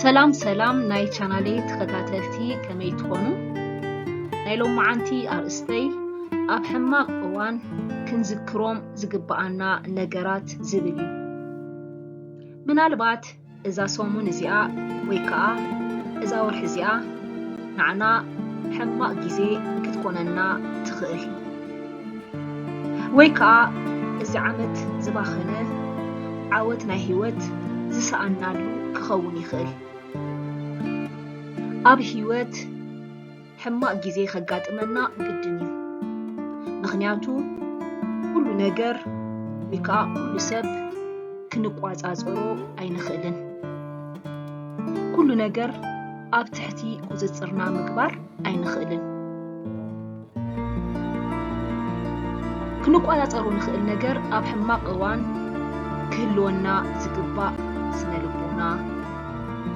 ሰላም ሰላም ናይ ቻናለይ ተኸታተልቲ፣ ከመይ ትኾኑ? ናይ ሎማዓንቲ ኣርእስተይ ኣብ ሕማቕ እዋን ክንዝክሮም ዝግብኣና ነገራት ዝብል እዩ። ምናልባት እዛ ሰሙን እዚኣ ወይ ከዓ እዛ ወርሒ እዚኣ ንዓና ሕማቕ ግዜ ክትኮነና ትኽእል። ወይ ከዓ እዚ ዓመት ዝባኸነ ዓወት ናይ ህይወት ዝሰኣናሉ ክኸውን ይኽእል። ኣብ ህይወት ሕማቕ ግዜ ከጋጥመና ግድን እዩ። ምኽንያቱ ኩሉ ነገር ወይ ከዓ ኩሉ ሰብ ክንቋጻጸሮ ኣይንኽእልን። ኩሉ ነገር ኣብ ትሕቲ ቁጽጽርና ምግባር ኣይንኽእልን። ክንቋጻጸሮ ንኽእል ነገር ኣብ ሕማቕ እዋን ክህልወና ዝግባእ ስነ ልቦና፣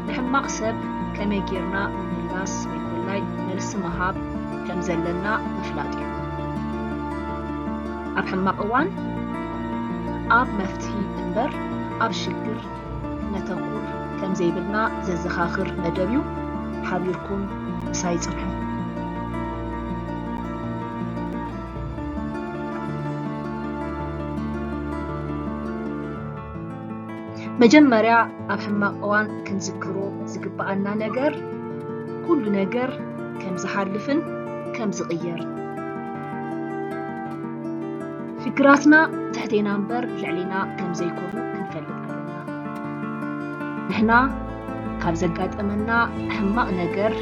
ንሕማቕ ሰብ ከመይ ጌርና ምምላስ ወይ ኮላይ መልሲ ምሃብ ከም ዘለና ምፍላጥ እዩ። ኣብ ሕማቕ እዋን ኣብ መፍትሒ እምበር ኣብ ሽግር ክነተኩር ከም ዘይብልና ዘዘኻኽር መደብ እዩ። ሓቢርኩም ምሳይ ጽንሑ። መጀመርያ ኣብ ሕማቕ እዋን ክንዝክሮ ዝግብኣና ነገር ኩሉ ነገር ከም ዝሓልፍን ከም ዝቕየርን። ሽግራትና ትሕቴና እምበር ልዕሌና ከም ዘይኮኑ ክንፈልጥ ኣለና። ንሕና ካብ ዘጋጠመና ሕማቕ ነገር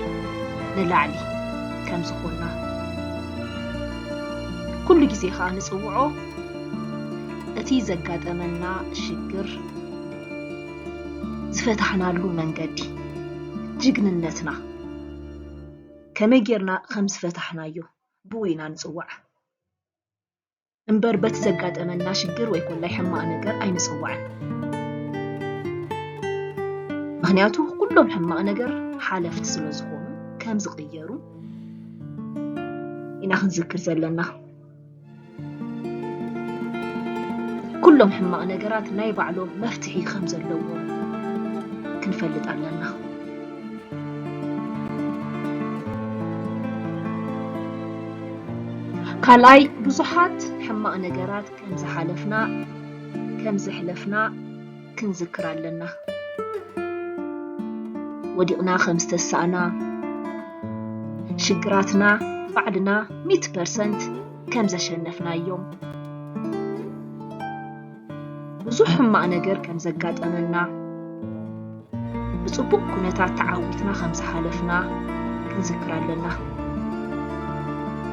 ንላዕሊ ከም ዝኾንና ኩሉ ግዜ ኸኣ ንጽውዖ። እቲ ዘጋጠመና ሽግር ዝፈታሕናሉ መንገዲ፣ ጅግንነትና፣ ከመይ ጌርና ከም ዝፈታሕናዮ ብኡ ኢና ንጽዋዕ እምበር በቲ ዘጋጠመና ሽግር ወይ ኮላይ ሕማቕ ነገር ኣይንጽዋዕን። ምኽንያቱ ኩሎም ሕማቕ ነገር ሓለፍቲ ስለ ዝኾኑ ከም ዝቕየሩ ኢና ክንዝክር ዘለና። ኩሎም ሕማቕ ነገራት ናይ ባዕሎም መፍትሒ ከም ዘለዎም ክንፈልጥ ኣለና። ካልኣይ፣ ብዙሓት ሕማቕ ነገራት ከም ዝሓለፍና፣ ከም ዘሕለፍና ክንዝክር ኣለና። ወዲቕና ከም ዝተሳእና፣ ሽግራትና ባዕልና ሚእቲ ፐርሰንት ከም ዘሸነፍናዮም፣ ብዙሕ ሕማቕ ነገር ከም ዘጋጠመና፣ ብጽቡቕ ኩነታት ተዓዊትና ከም ዝሓለፍና ክንዝክር ኣለና።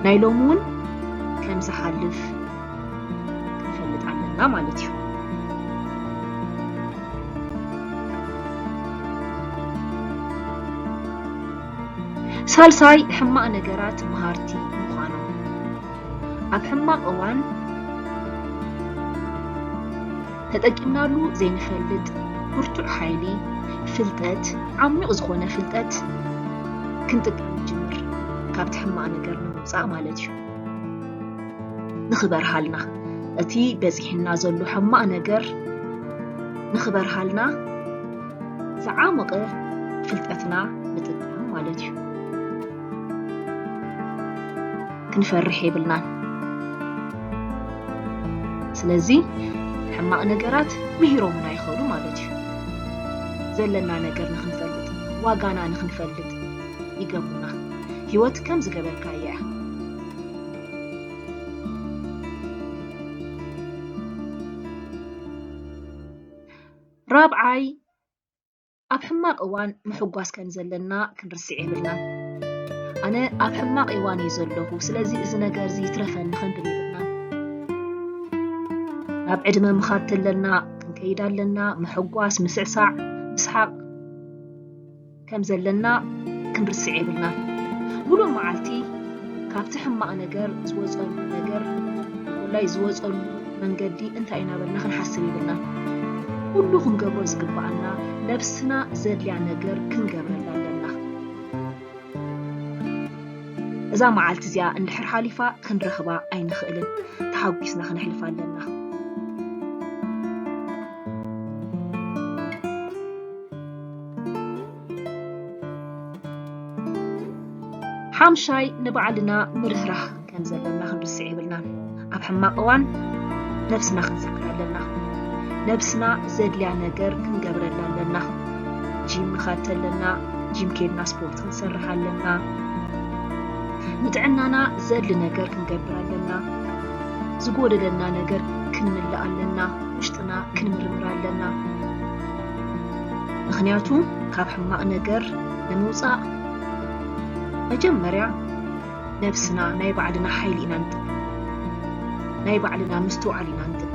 ናይ ሎሚ እውን ከም ዝሓልፍ ክንፈልጥ ኣለና ማለት እዩ። ሳልሳይ፣ ሕማቕ ነገራት መሃርቲ ምዃኖም። ኣብ ሕማቕ እዋን ተጠቂምናሉ ዘይንፈልጥ ብርቱዕ ሓይሊ፣ ፍልጠት፣ ዓሚቕ ዝኾነ ፍልጠት ክንጥቀም ንጅምር፣ ካብቲ ሕማቕ ነገር ንምውጻእ ማለት እዩ። ንኽበርሃልና፣ እቲ በጺሕና ዘሎ ሕማቕ ነገር ንኽበርሃልና ዝዓመቐ ፍልጠትና ምጥቃም ማለት እዩ። ክንፈርሕ የብልናን። ስለዚ ሕማቕ ነገራት ምሂሮምና ይኸዱ ማለት እዩ። ዘለና ነገር ንኽንፈልጥ፣ ዋጋና ንኽንፈልጥ ይገብሩና። ህይወት ከም ዝገበርካያ እያ። ራብዓይ፣ ኣብ ሕማቕ እዋን ምሕጓስ ከም ዘለና ክንርስዕ የብልናን። ኣነ ኣብ ሕማቕ እዋን እየ ዘለኹ፣ ስለዚ እዚ ነገር እዚ ይትረፈኒ ክንብል የብልናን። ናብ ዕድመ ምኻድ ተለና ክንከይድ ኣለና፣ ምሕጓስ፣ ምስዕሳዕ፣ ምስሓቕ ከም ዘለና ክንርስዕ የብልናን። ሙሉእ መዓልቲ ካብቲ ሕማቕ ነገር ዝወጸሉ ነገር፣ ብፍላይ ዝወጸሉ መንገዲ እንታይ ኢና በልና ክንሓስብ የብልናን። ኩሉ ክንገብሮ ዝግብኣና፣ ነብስና ዘድልያ ነገር ክንገብረላ ኣለና። እዛ መዓልቲ እዚኣ እንድሕር ሓሊፋ ክንረኽባ ኣይንኽእልን። ተሓጒስና ክነሕልፋ ኣለና። ሓምሻይ፣ ንባዕልና ምርህራህ ከም ዘለና ክንርስዕ የብልናን። ኣብ ሕማቕ እዋን ነብስና ክንዝክር ኣለና። ነብስና ዘድልያ ነገር ክንገብረላ ኣለና። ጂም ንኻድ ኣለና፣ ጂም ኬድና ስፖርት ክንሰርሕ ኣለና። ንጥዕናና ዘድሊ ነገር ክንገብር ኣለና። ዝጎደለና ነገር ክንምልእ ኣለና። ውሽጥና ክንምርምር ኣለና። ምኽንያቱ ካብ ሕማቕ ነገር ንምውፃእ መጀመርያ ነብስና ናይ ባዕልና ሓይሊ ኢና ንጥቀም። ናይ ባዕልና ምስትውዓል ኢና ንጥቀም።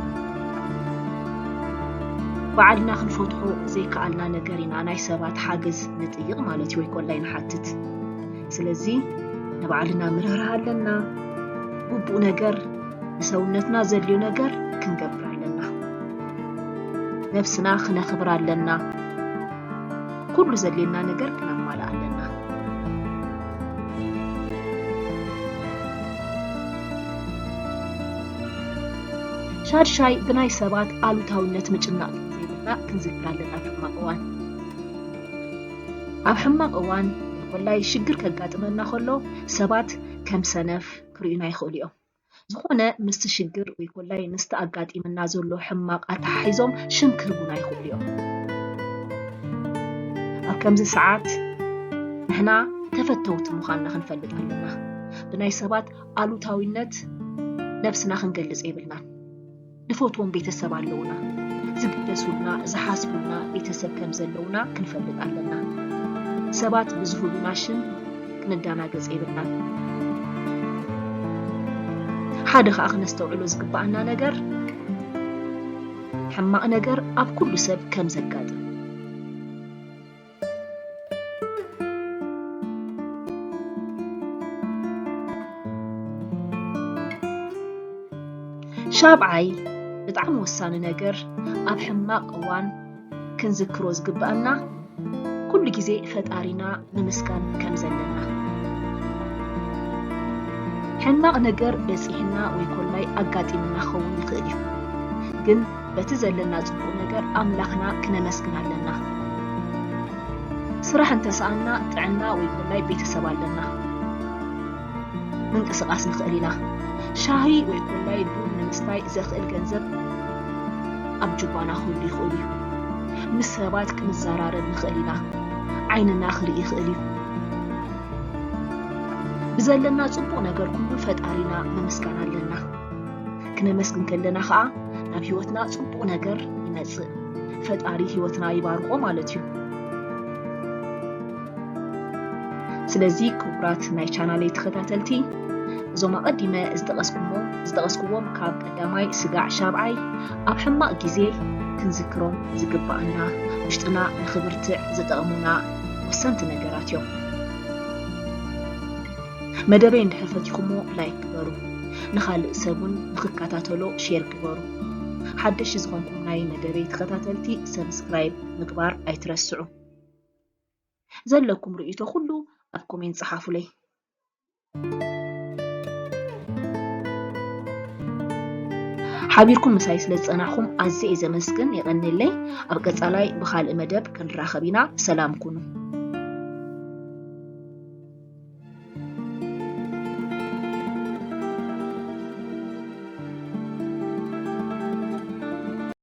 ባዕልና ክንፈትሖ ዘይከኣልና ነገር ኢና ናይ ሰባት ሓገዝ ንጥይቕ ማለት እዩ፣ ወይ ኮላይ ንሓትት። ስለዚ ንባዕልና ምርህራህ ኣለና። ግቡእ ነገር፣ ንሰውነትና ዘድልዮ ነገር ክንገብር ኣለና። ነብስና ክነኽብር ኣለና። ኩሉ ዘድልየና ነገር ክነማልእ ኣለና። ሻድሻይ፣ ብናይ ሰባት ኣሉታውነት ምጭናቕ ዘይብልና ክንዝክር ኣለና። ኣብ ሕማቕ እዋን፣ ኣብ ሕማቕ እዋን ኮላይ ሽግር ከጋጥመና ከሎ ሰባት ከም ሰነፍ ክርእዩና ይኽእሉ እዮም። ዝኾነ ምስቲ ሽግር ወይ ኮላይ ምስቲ ኣጋጢምና ዘሎ ሕማቕ ኣተሓሒዞም ሽም ክህቡና ይኽእሉ እዮም። ኣብ ከምዚ ሰዓት ንሕና ተፈተውቲ ምዃንና ክንፈልጥ ኣለና። ብናይ ሰባት ኣሉታዊነት ነብስና ክንገልጽ የብልናን። ንፈትዎም ቤተሰብ ኣለውና። ዝግደሱልና፣ ዝሓስቡልና ቤተሰብ ከም ዘለውና ክንፈልጥ ኣለና። ሰባት ብዝህቡና ሽም ክንደናገጽ የብልናን። ሓደ ኸኣ ክነስተውዕሎ ዝግብኣና ነገር፣ ሕማቕ ነገር ኣብ ኩሉ ሰብ ከም ዘጋጥም። ሻብዓይ፣ ብጣዕሚ ወሳኒ ነገር፣ ኣብ ሕማቕ እዋን ክንዝክሮ ዝግብኣና፣ ኩሉ ግዜ ፈጣሪና ምምስጋን ከም ዘለና። ሕማቕ ነገር በጺሕና ወይ ኮላይ ኣጋጢምና ክኸውን ይኽእል እዩ። ግን በቲ ዘለና ጽቡቕ ነገር ኣምላኽና ክነመስግን ኣለና። ስራሕ እንተሰኣና ጥዕና ወይ ኮላይ ቤተሰብ ኣለና። ምንቅስቓስ ንኽእል ኢና። ሻሂ ወይ ኮላይ ቡን ንምስታይ ዘኽእል ገንዘብ ኣብ ጁባና ክህሉ ይኽእል እዩ። ምስ ሰባት ክንዘራረብ ንኽእል ኢና። ዓይንና ክርኢ ይኽእል እዩ። ብዘለና ጽቡቕ ነገር ኩሉ ፈጣሪና ምምስጋን ኣለና። ክነመስግን ከለና ኸኣ ናብ ህይወትና ጽቡቕ ነገር ይመጽእ። ፈጣሪ ህይወትና ይባርኾ ማለት እዩ። ስለዚ ክቡራት ናይ ቻናለይ ተኸታተልቲ፣ እዞም ኣቐዲመ ዝጠቐስኩሞ-፣ ዝጠቐስኩዎም ካብ ቀዳማይ ስጋዕ ሻብዓይ ኣብ ሕማቕ ግዜ ክንዝክሮም ዝግብኣና፣ ውሽጥና ንኽብርትዕ ዝጠቕሙና ወሰንቲ ነገራት እዮም። መደበይ እንድሕር ፈቲኹሞ ላይክ ግበሩ። ንኻልእ ሰብ እውን ንኽከታተሎ ሼር ግበሩ። ሓደሽቲ ዝኾንኩም ናይ መደበይ ተኸታተልቲ ሰብስክራይብ ምግባር ኣይትረስዑ። ዘለኩም ርእይቶ ኩሉ ኣብ ኮሜንት ጸሓፉለይ። ሓቢርኩም ምሳይ ስለ ዝጸናሕኩም ኣዝየ እየ ዘመስግን፣ የቐንየለይ። ኣብ ቀጻላይ ብኻልእ መደብ ክንራኸብ ኢና። ሰላም ኩኑ።